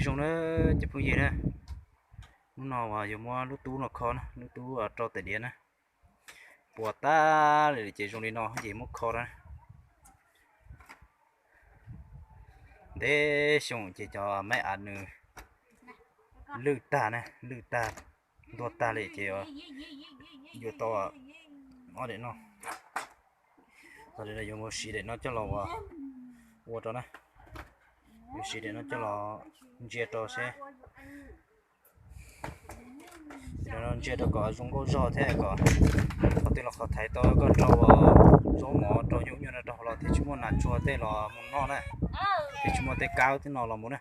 Zoo na cov phooj ywg na, hnub no uas yuav muab lub tub no kho na, lub tub rau tais diav na. Puas tag li ces zoo li no ces muab kho na. Ntev xyoo ces cov maib av nws lwj tag na, lwj tag, ntuag tag li ces yuav tau ob daim no. Tau li no yuav mus siv daim no coj los ua, ua rau na. Yuav siv daim no coj los ntsia rau seb, ntsia rau kom zoo nkauj zog thiab kom qhov twg los qhov thaiv tau koj rau zaub mov rau nyuj nyuj no rau hauv los thiaj tsis muaj nas tsuag tej los mus noj na, thiaj tsis muaj tej kab twb no los mus na.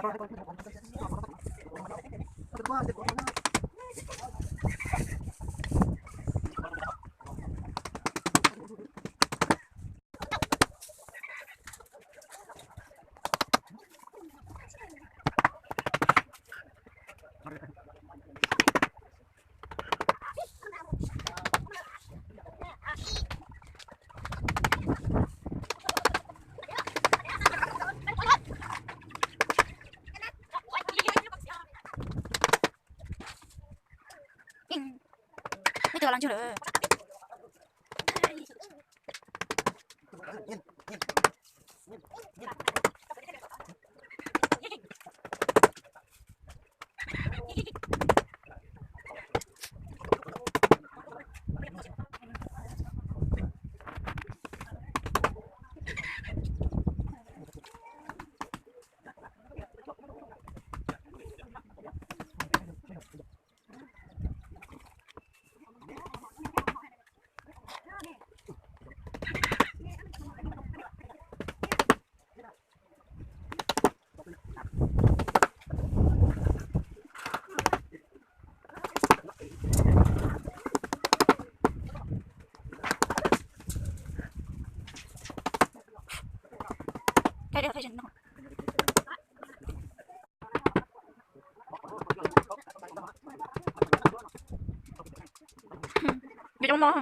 Ib tug los ntsug lawm. Vim cov mos.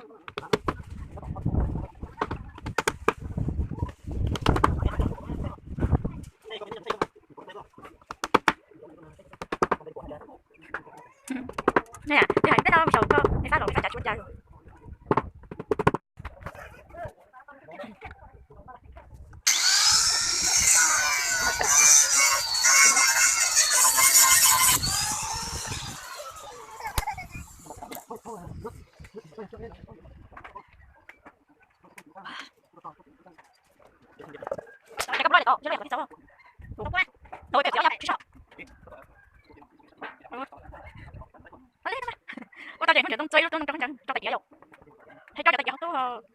Ne, hais peb no mus saum ko, nej fab los peb fab cas tsis ua cas. Ua tau ces koj tseem txawj lub tub nrog ntseeg rau tais diav yom. Hais cov tais diav ho tub.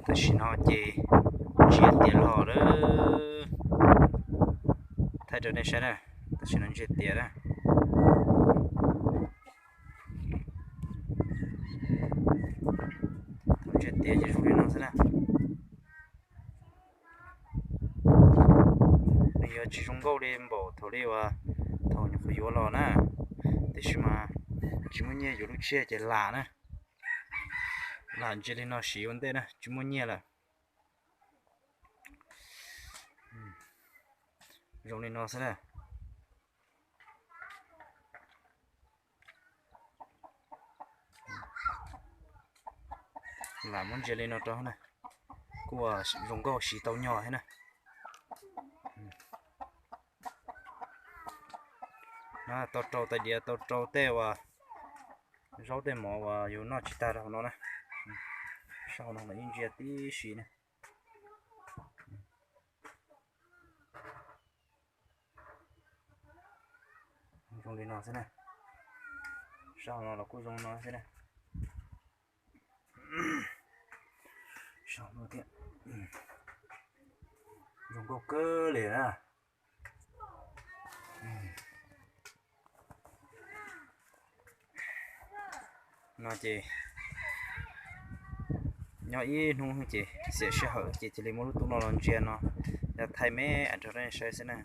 Tam sim no ces ntsiag tias los lawm. Thaij rau nej saib na, tam sim no ntsiag tias na. Thaum ntsiag tias ces zoo li no xwb na. Nws yuav tsis zoo nkauj li npaum thaum li uas thaum nyuam qhuav yuav los na, tiam sis mas tsis muaj nyiaj yuav lub tsiaj ces lam na. Lam ntsia li no siv ua ntej na, tsis muaj nyiaj lawm. Zoo li no xwb na. Lam muab ntsia li no rau na, kuj zoo nkauj siv tau nyog thiab na. Tau rau tais diav, tau rau tej uas zaub tej mov uas yus noj tsis tag rau hauv no na. Sab hauv no los yeej ntsia tib si na. Zoo li no xwb na. Sab hauv no los kuj zoo no xwb na. Sab hauv no thiab. Zoo nkauj kawg li na. No ces Nyob ib hnub ces xiam sij hawm ces cia li muab lub tub no los ntsia no, yog thaij me rau nej saib xwb na.